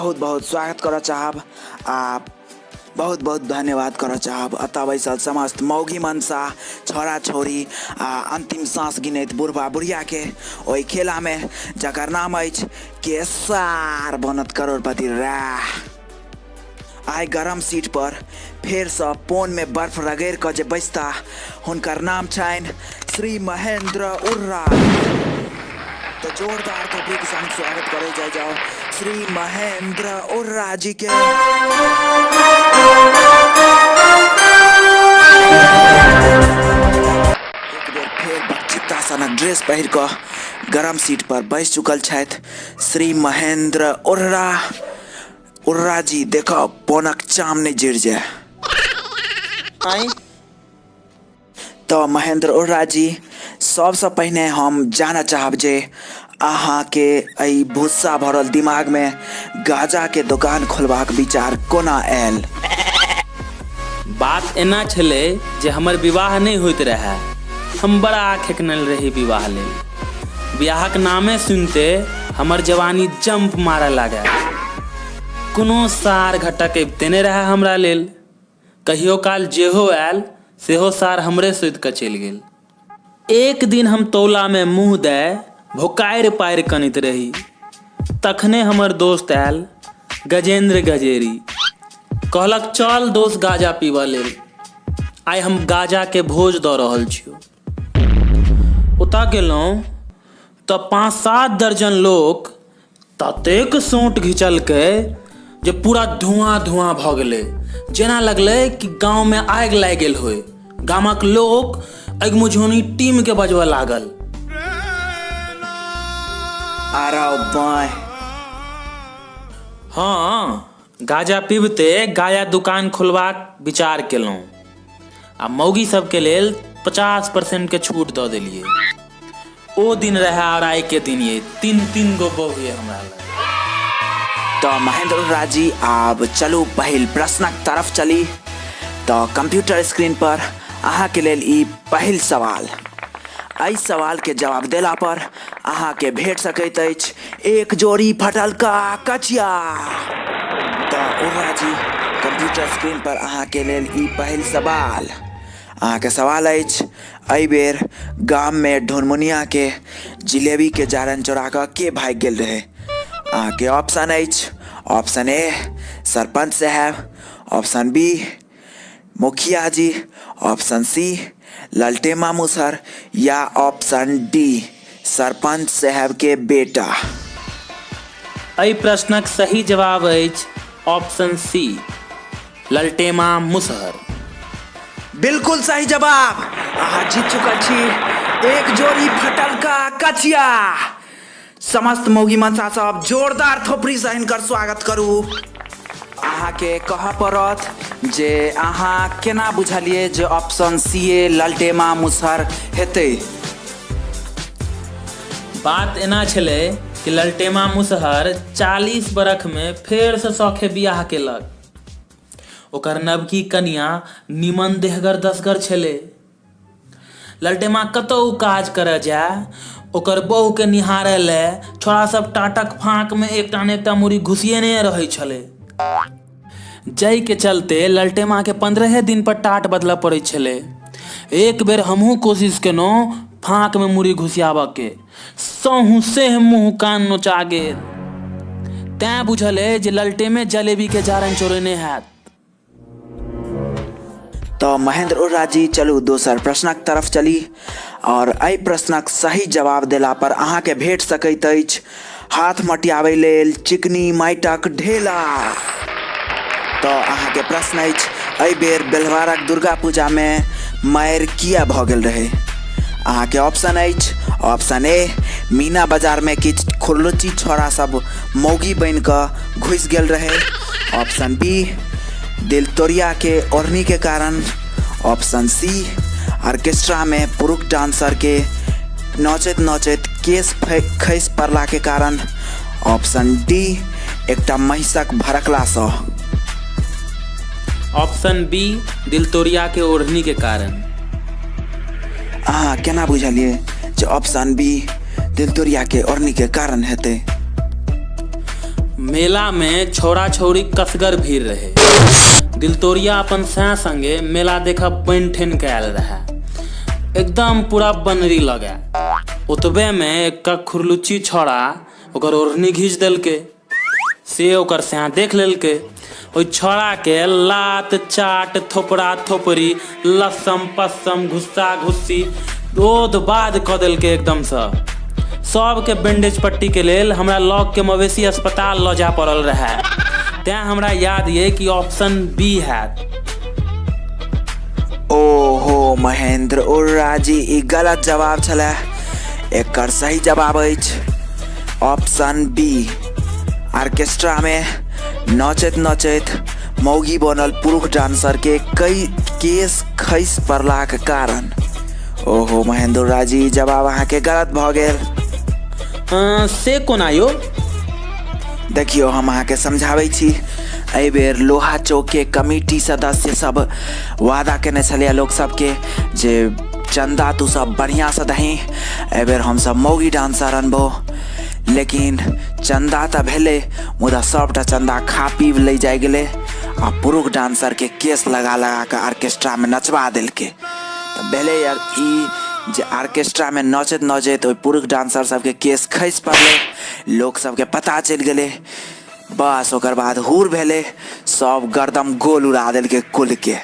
बहुत बहुत स्वागत करऽ चाहब आ बहुत बहुत धन्यवाद करऽ चाहब एतऽ बैसल समस्त मौगी मनसा छौड़ा छौड़ी आ अन्तिम साँस गिनैत बुढ़बा बुढ़ियाके ओहि खेलामे जकर नाम अछि के सार बनत करोड़पति रे। आइ गरम सीट पर फेरसँ पोनमे बर्फ रगड़ि कऽ जे बैसताह हुनकर नाम छनि श्री महेन्द्र उर्रा। तऽ जोरदार थपड़ीक संग स्वागत करै जाइ जाउ श्री महेन्द्र उर्रा जी के। एक बेर फेर बकचित्ता सनक ड्रेस पहिर कऽ गरम सीट पर बैस चुकल छथि श्री महेन्द्र उर्रा। उर्रा जी देखऽ पोनक चाम नहि जरि जाय। आँय। तऽ महेंद्र उर्रा जी सबसँ पहिने हम जानऽ चाहब जे अहाँके एहि भुस्सा भरल दिमागमे गाजाके दोकान खोलबाक विचार कोना आयल? बात एना छलै जे हमर विवाह नहि होइत रहए। हम बड़ा खेकनल रही विवाह लेल। बियाहक नामे सुनिते हमर जवानी जंप मारऽ लागए। कोनो सार घटक अबिते नहि रहए हमरा लेल। कहियो काल जेहो आयल सेहो सार हमरे सुति कऽ चलि गेल। एक दिन हम तौलामे मुँह दए भोकारि पारि कनैत रही। तखने हमर दोस्त आयल गजेन्द्र गजेरी। कहलक चल दोस्त गाजा पीबऽ लेल। आइ हम गाजाके भोज दऽ रहल छियौ। ओतऽ गेलहुँ तऽ 5-7 दर्जन लोक ततेक सोंट घिचलकै जे पूरा धुआँ धुआँ भऽ गेलै। जेना लगलै कि गाँवमे आगि लागि गेल होय। गामक लोक अगिमुझौनी टीमके बजबऽ लागल। आरौ बाँहि। हँ, गाजा पीबिते गाजा दुकान खोलबाक विचार केलहुँ आ मौगी सबके लेल 50% के छूट दऽ देलियै। ओ दिन रहए आओर आइ के दिन ये 3-3 गो बहु ये हमरा लग। तऽ महेंद्र राज जी आब चलू पहिल प्रश्नक तरफ चली। तऽ कंप्यूटर स्क्रीन पर अहाँके लेल ई पहिल सवाल। एहि सवाल के जवाब देला पर अहाँके भेट सकैत अछि एक जोड़ी फटलका कचिया। तऽ उर्रा जी कंप्यूटर स्क्रीन पर अहाँके लेल ई पहिल सवाल। अहाँके सवाल अछि एहि बेर गाममे ढुनमुनियाके जिलेबीके जारनि चोरा कऽ के भागि गेल रहै? अहाँके ऑप्शन अछि ऑप्शन ए सरपञ्च साहेब, ऑप्शन बी मुखिया जी, ऑप्शन सी ललटेमा मुसहर या ऑप्शन डी सरपञ्च साहेबके बेटा। एहि प्रश्नक सही जवाब अछि ऑप्शन सी ललटेमा मुसहर। बिल्कुल सही जवाब। अहाँ जीत चुकल छी एक जोड़ी फटलका कचिया। समस्त मौगी मनसा सब जोरदार थोपड़ी से हिनकर स्वागत करू। अहाँके कहऽ पड़त जे अहाँ केना बुझलियै जे ऑप्शन सी ए ललटेमा मुसहर हेतै? बात एना छलै कि ललटेमा मुसहर 40 बरखमे फेरसँ शौखे बियाह केलक। ओकर नवकी कनिया निमन देहगर दसगर छलै। ललटेमा कतहु काज करऽ जाय ओकर बहुके निहारऽ लए छोड़ा सब टाटक फाँकमे एकटा ने एकटा मुड़ी घुसिएने रहै छलै, जाहिके चलते ललटेमाके 15 दिन पर टाट बदलऽ पड़ै छलै। एक बेर हमहूँ कोशिश केलहुँ फाँकमे मुड़ी घुसियाबऽके, सौंसे मुँह कान नोचा गेल। तैँ बुझल अइ जे ललटेमे जलेबीके जारनि चोरेने हैत। तऽ महेंद्र उर्रा जी चलू दोसर प्रश्नक तरफ चली और एहि प्रश्नक सही जवाब देला पर अहाँके भेट सकैत अछि हाथ मटियाबै लेल चिकनी माटिक ढेला। तऽ अहाँके प्रश्न अछि एहि बेर बेल्हवारक दुर्गा पूजामे मारि किया भऽ गेल रहै? अहाँके ऑप्शन अछि ऑप्शन ए मीना बाजारमे किछु खुरलुच्ची छौड़ा सब मौगी बनि कऽ घुसि गेल रहै, ऑप्शन बी दिलतोरिया के ओढ़नी के कारण, ऑप्शन सी ऑर्केस्ट्रा में पुरुष डांसर के नचैत नचैत केस खसि पड़ला के कारण, ऑप्शन डी एकटा महिषक भड़कलासँ। ऑप्शन बी दिलतोरिया के ओढ़नी के कारण। अहाँ केना बुझलियै जे ऑप्शन बी दिलतोरिया के ओढ़नी के कारण हेतै? मेला में छौड़ा छौड़ी कसगर भीड़ रहे। दिलतोरिया अपन सै संगे मेला देखब बनि ठनि के आयल रहे। एकदम पूरा बनरी लगे। ओतबे में एक खुरलुच्ची छौड़ा ओकर ओढ़नी घीच देलकै। से ओकर सै देख लेलकै। ओहि छौड़ा के लात चाट थोपड़ा थोपड़ी लस्सम पस्सम घुस्सा घुस्सी ओध बाध कऽ देलकै एकदमसँ। सबके बैंडेज पट्टी के लेल हमरा लग के मवेशी अस्पताल लऽ जाय पड़ल रहए। तें हमरा याद ये कि ऑप्शन बी हैत। ओहो महेंद्र उर्रा जी, ई गलत जवाब छलै। एकर सही जवाब अछि ऑप्शन बी, ऑर्केस्ट्रा में नचैत नचैत मौगी बनल पुरुष डांसर के कई केस खसि पड़लाक कारण। ओहो महेंद्र उर्रा जी, ई जवाब अहाँके गलत भऽ गेल। से कोना यौ? देखियौ, हम अहाँके समझाबै छी। एहि बेर लोहा चौक के कमिटी सदस्य सब वादा केने छलैया लोक सबके जे चंदा तू सब बढ़िया से दही, एहि बेर हमसब मौगी डांसर अनबो। लेकिन चंदा तऽ भेलै, मुदा सबटा चंदा खा पीब लै जाइ गेलै आ पुरुष डांसर के केस लगा लगा कऽ ऑर्केस्ट्रा में नचबा देलकै। तऽ भेलै यार ई जे ऑर्केस्ट्रा में नचैत नचैत ओहि पुरुष डांसर सबके केस खसि पड़लै, लोक सबके पता चलि गेलै। बस ओकर बाद हुर भेलै, सब गर्दम गोल उड़ा देलकै कुल के।